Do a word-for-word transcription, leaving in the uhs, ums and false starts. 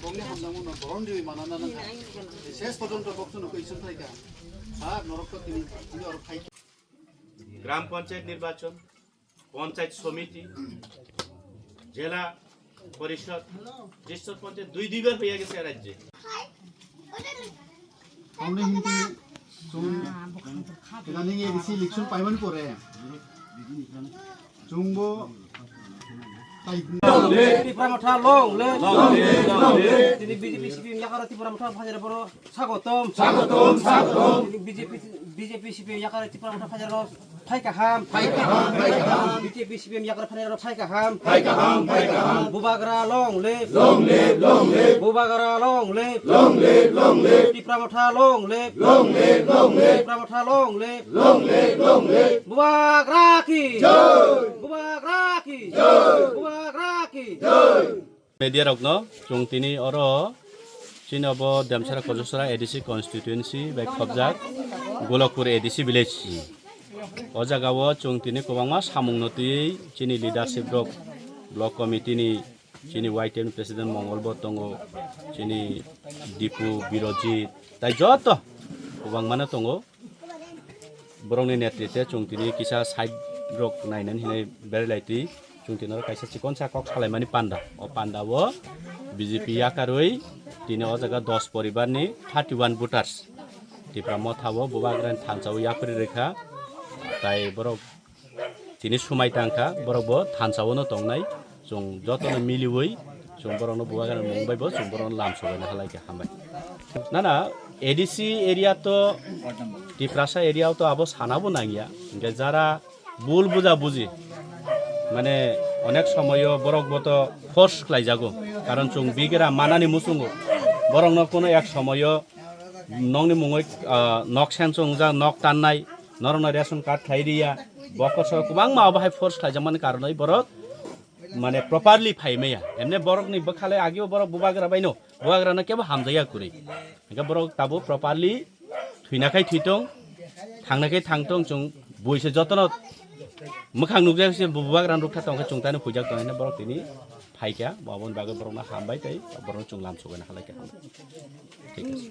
Bongni hamdangmo no boron diwi manana nangkha. Ses porjonto boksono koi sung thaika. Sa norok to tini, tini oro phai. গ্রাম পঞ্চায়েত নির্বাচন, পঞ্চায়েত সমিতি, জেলা পরিষদ, ত্রিস্তর পঞ্চায়েত দুই দুইবার হয়ে গেছে রাজ্যে। Only hindi sung, kita ningi isi election paiman pore. Chungbo. Tipra Motha long live. Long live, long live. Tini B J P C P M yakar Tipra Motha phajar boro sagotom. Sagotom, sagotom. Tini B J P, B J P C P M yakar Tipra Motha phajar boro phai kaham. Phai kaham, phai kaham. B J P C P M yakar phajar boro phai kaham. Phai kaham, phai kaham. Bubagra long live. Long live, long live. Bubagra long live. Long live, long live. Tipra Motha long live. Long live, long live. Tipra Motha long live. Long live, long live. Bubagra ki jai. Bubagra ki jai. Bubagra ki jai. Media rokno chwng tini oro chini obo Demsara Kojosora A D C constituency bai khobjak Golokpur A D C village. O jaga o chwng tini kwbangma samung no twiwi chini leadership rok, block committee ni chini Y T F ni president Mongol bo tongo, chini Dipu, Birojit, tai joto kwbangma no tongo. Borokni netritwe chwng tini kisa side rok nainani hinwi berai lai twi. Chwng tini oro kaisa chikonsa kok salaimani panda. O panda o B J P yakarwi tini o jaga dos poribarni thirty one voters Tipra Motha o Bubagrani thansa o yapri rwkha. Tai borok tini swmai tangkha, borok bo thansa o no tongnai. Chwng jotono miliwi chwng borokno Bubagrani mung bai bo chwng borokno lam sobaina halai khe hambai. Nana A D C area to Tiprasa area to abo sana bo nangya. Hingke jara bul buja buji mane onek somoyo borok bo to force khlai jago. Karon chwng bigra manani muchungo borokno kono ek somoyo nokni mungwi, ah, nok seng chwngjak, nok tannai, norokno ration card khlai riya, bokor so kwbangma obo hai force khlaijak mani karonwi borok mane properly phai maya. Emne borokni bwkhale ageo borok Bubagra baino, Bubagrano kebo hamjaya kwrwi. Hingke borok tabuk properly thwina khai thwitong, thangna khai thangtong, chwng buise jotono mwkhang nukjak se Bubagrano rwkha tongkhe chwng tani huijak tongkhe borok tini phaikha, bo aboni bagwi borokno hambai tei borokno chwng lam sobaina halai kha. Thik ase.